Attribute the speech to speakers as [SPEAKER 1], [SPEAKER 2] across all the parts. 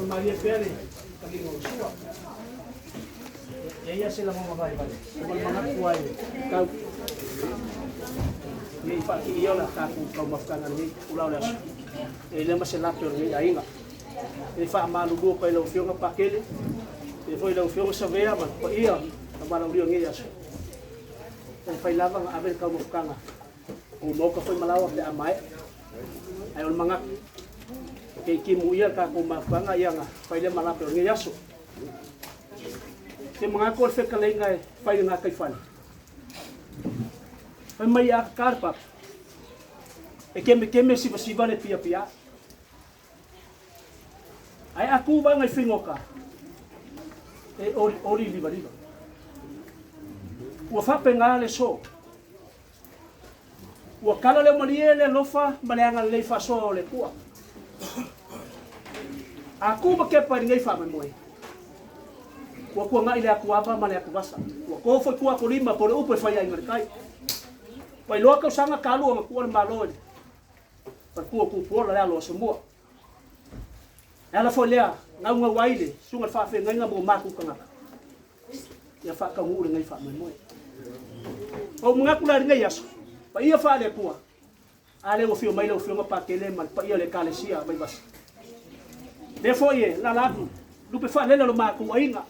[SPEAKER 1] Malie pea le taliga o le sua. E ia se lagona vaivai, o le manatu ai tau. Ia i faatiia o le tatou taumafataga i lenei itula o le aso. E le ma se lape o lenei aiga. E faamalulu atu ai i lau Afioga Pakele, e foi i lau Afioga Savea ma le paia na valaaulia i lenei aso. E mafai lava ona ave le taumafataga o maota foi ma laoa pe a maea. Ae o le manatu, e timuia le tatou mafutaga ia ona fai lea ma lape o lenei aso. Te manatu o le fetalaiga e fai i le gataifale. Fai mai a tata le papa, e kemekeme sivasiva le piapia. Ae a tu vaega i figota, e oli livaliva. Ua faapena le so. Ua kala le malie le alofa ma le agalelei faasoa o le Atua. A tu ma kepa i lenei faamoemoe, ua tuanai le atuava ma le atuvasa. Ua to foi tua apolima po o le upu e fai ai ma le tai. Ua iloa tausaga talu ona tuua le Malo i le faletua o Tupuola le alo o Asomua. E ala foi lea naunau ai le susuga i le faafeagaiga ma o matou tagata ia faataunuu lenei faamoemoe. Ua ou manatu la i lenei aso, paia faale-Atua, a lea ua afio mai lau Afioga Pakele ma le paia o le Ekalesia Vaivase. Lea foi e alaala atu lupe faalele o le matou aiga,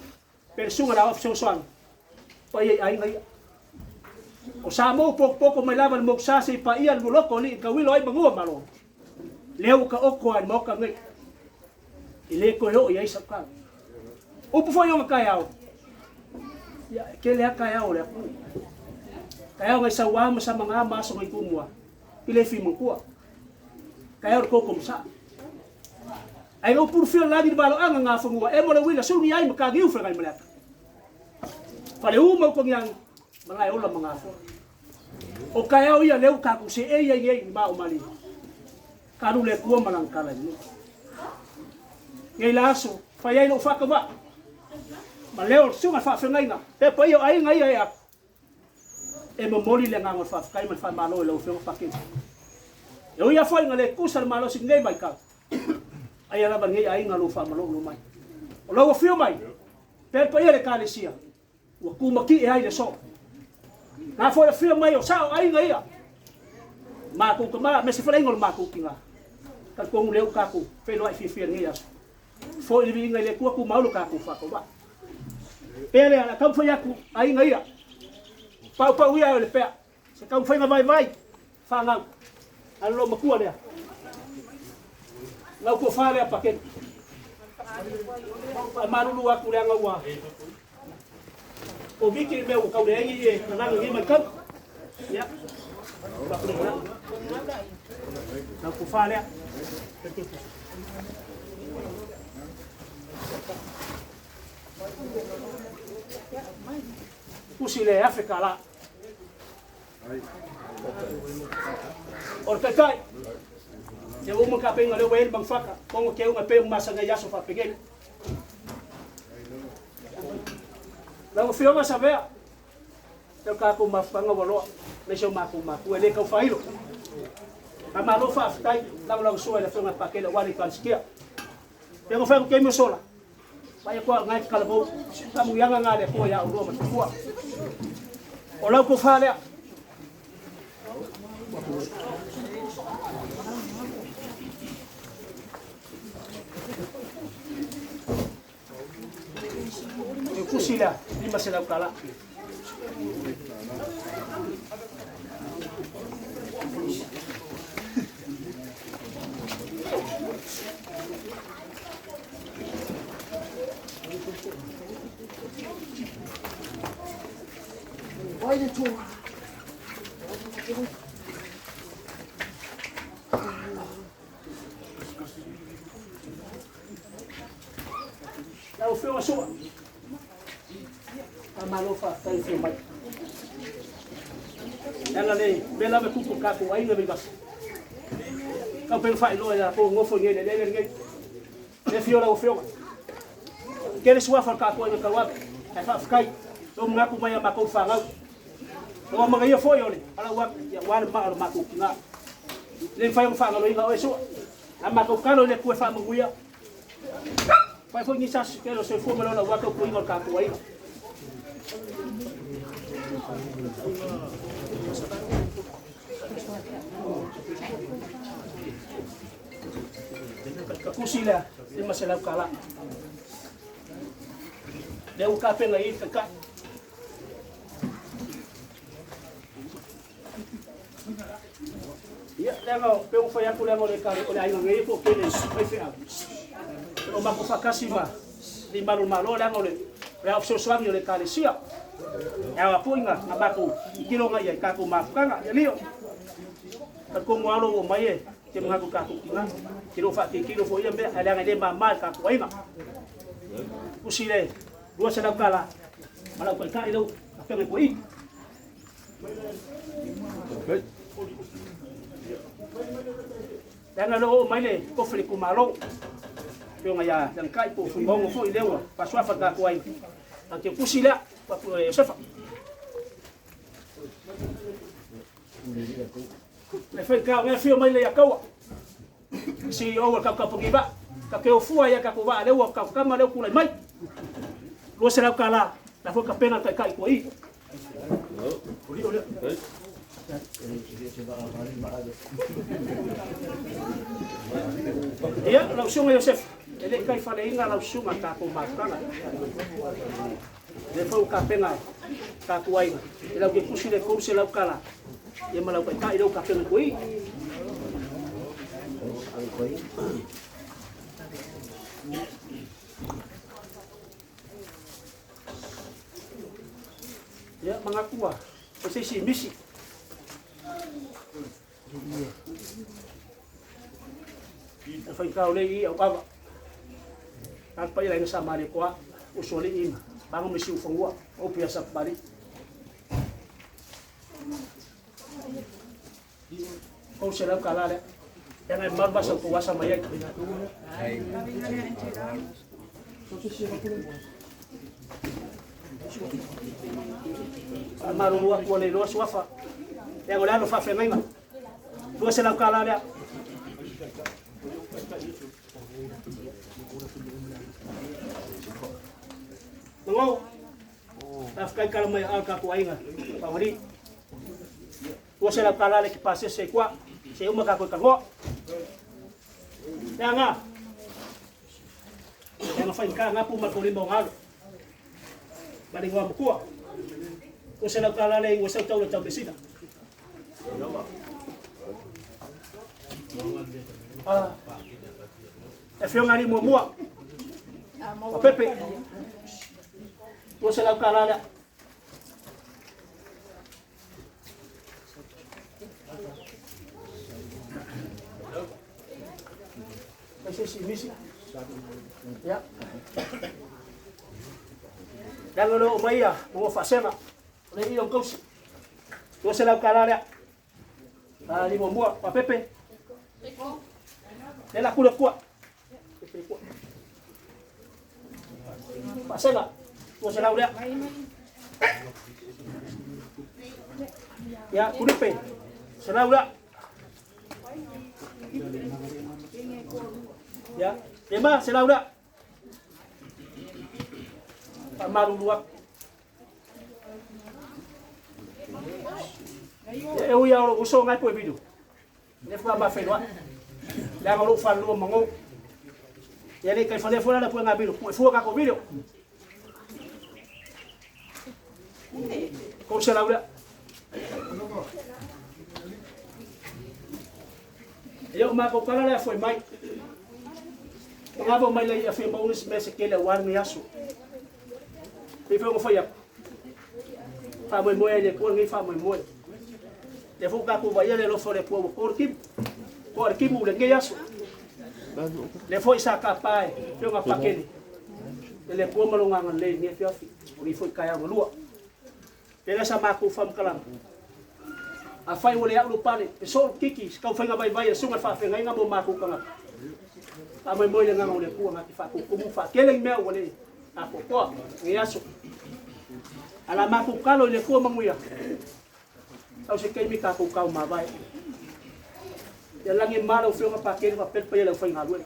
[SPEAKER 1] pe le susuga i le Aoao Fesoasoani, paia i aiga ia. O Samoa ua potopoto mai lava i le motusa seia paia le loloto o alii e tauilo ai manu o Malo. Lea ua taoto lava i le Maota lenei. E le toe oo i ai sau tala. Upu foi ona taeao, ia, e tele lava taeao o le atunuu. Taeao nai Sauā ma Samagā ma aso nai Tumua, i le Fimantua. Taeao le toto ma saa. Ae na pulufia le lagi i le valoaga Gafanua, emo le uila suni ai ma tagiu feagai ma le ata. Faleu ma Utogiagi, Malaeola ma Gafoa. O taeao ia lea ua tatou seei ai nei i le va o Malie. Talu le Atua ma lana tala i lenei. Nei la aso, fai ai lou faatauvaa ma leo o le susuga i le faafeagaiga, pe paia o aiga ia e aku, e momoli le agaga o le faafetai ma le faamalo i lau Afioga Pakele. E ui lava foi ina le tusa le malosi i lenei vaitau, aia lava lenei aiga lou faamalolo mai. O lau afio mai, pe le paia o le Ekalesia, ua tumatie ai le soo. Na foi afio mai o sao aiga ia. Makou tama me se fale ngol makou kinga. Ka kongu leu kakou feiloai fiafia i lenei aso. Foi le viiga i le Atua tumau lo tatou faatauvaa. Pea lea, o le a taumafai atu aiga ia. Paupau ia o le pea. Se taumafaiga vaivai, fanau. A lo matua lea. Lau tofa lea Pakeni. Faamalulu atu leaga ua Koviti le mea ua tau leai e lalaga nei matau. Ia. Lau tofa lea. Tusi le afe tala. O le taitai, ia uma ka penga leo e mangfaka, kongo ke unga pe masanga i aso faapengei. Lau Afioga Savea, e o tatou mafutaga ua loa, aemaise o matou matua, e le tau faailo. Faamalo faafetai lagolagosua i le Afioga ia Pakele aua le Ekalesia. Pe ua fai atu taimi o sola, vaai atu au na e talavou, faamanuiaga na a le Atua ia oulua ma le faletua. O lau tofa lea. E tusi lea, 500 tala. Ai le tua. Lau Afioga Su'a, faamalo faafetai afio mai. Leaga le mea lava e tupu i le tatou aiga Vaivasa. Tau pei ona faailoa i latou nofo i nei le eleele lenei. Le afio lau Afioga. Tele suafa o le tatou aiga tauave, ae faafetai lou manatu mai ia matou fanau. Ua amanaia foi o le alau atu aua le maa o le matou tina. E le mafai ona faagaloina oe Su'a. A matou talo i le Atua e faamanuia. Fai foi nisi aso tele o soifua ma le ola aua tautuaina o le tatou aiga. Ka tusi lea, 500 tala. Lea ua tapena i le taitai. Ia, leaga pe ua fai atu leaga o le kale o le aiga nei po kele faifeau. O matou faatasi ma ni malu malo leaga o le le au fesoasoani o le ekalesia. E aoa foi na na matou tilo na ia i tatou mafutaga. Ia lio. Talitonu lava ua mai e te manatu i tatou tina. Te le o faatilotilo foi ia mea, ae leaga e le mama i le tatou aiga. Tusi le 200 tala ma lau taitai lau afioga i Puaii. Leaga lea ua oo mai le kofi le itumalo. Afioga ia Lagatai po o Fuimaono foi lea ua faasuafa le tatou aiga. A te tusi lea, Iosefa. Le fai ka ngai afio mai le ia kaua. CEO o le tatou kamupani vaa. Ka te ofua ia tatou vaa lea ua tatou tama lea ua tulai mai. 200 tala, la foi tapena le taitai tua i. Ia, lau susuga Iosefa, e le i taifaleina lau susuga tatou mafutaga. Lea foi ua tapena tatou aiga, e lau te tusi le 300 tala, ia ma lau taitai lea ua tapena atu i. Ia, manatu ua se isi misi. E whaikau le i au ava. Ka pa ila ina sa mari koa uso le ima. Bango misi ufangua o pia sa pari. Kou se lau kala le. E ngai maru basa ko wasa mai ai. Faamalulu atu ua le iloa suafa. Leaga o le alo faafeagaiga. 200 tala lea. Mango. Faafetai kala mai a tatou aiga. Faafetai. 200 tala le ke pasese kua. Se uma ka koe kanoa. Le anga. Le anga whai ka ngapu ma ko lima o ngalo. Ma le ngoa makua. 200 tala le ua sau tau le tau mesina. Ah. E whionga ni mua mua. O Pepe. 200 tala lea. Ai se si misi. Ia. Leaga o leo o mai ia, mo faasega. O le i o kausi. 200 tala lea. Ah, ni mua, pa Pepe. Le la kula kua. Pepe kua. Faasega. 200 lea. Ia, Kulipe. 100 lea. Ia, lema 100 lea. Faamalulu atu. E ui au uso ngai po video. Le fua ma whenua. Le anga lou whanua mango. Ia le kai whale fua la pua ngā video. Pua fua kako video. Kou se lau lea. E o mako kala lea foi mai. O ngā mai lei a whia maunis me se kele wāri ngai aso. Pe whai whai aku. Wha moe moe le kua ngai wha moe moe. Le fo ka ku vai le lofo le kua ko ki. Ko ar ki mu le ngai aso. Le fo isa ka pae, pe nga pakele. Le kua malonga ngan le ngai fiafi. O ni foi kaya ngalua. Pele sa maku fam kalam. A fai o le au pale, e so kiki, kau whainga vai vai, sunga wha whenga inga mo maku kanga. A mai moi le nganga o le kua ngati wha kukumu wha kele mea o le a kokoa, ngai aso. Ala maku kalo i le kua manguia. Au se keimi ka kau kau ma vai. Ia langi mala o whionga pa kele wa pelpa ia le whainga lue.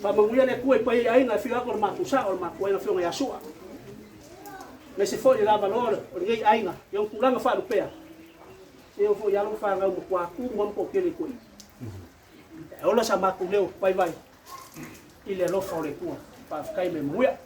[SPEAKER 1] Wha manguia le kua i pai ai ngā whionga ko le maku sa o le maku ai ngā whionga ia sua. Me se foi le lava loa o le ngei aiga, i on tulaga faalupea. Se o foi alo whangau mo kua ku mo mpo kele koe. E ola sa maku leo vai vai. I le alofa o le kua. Whaafkai me muia.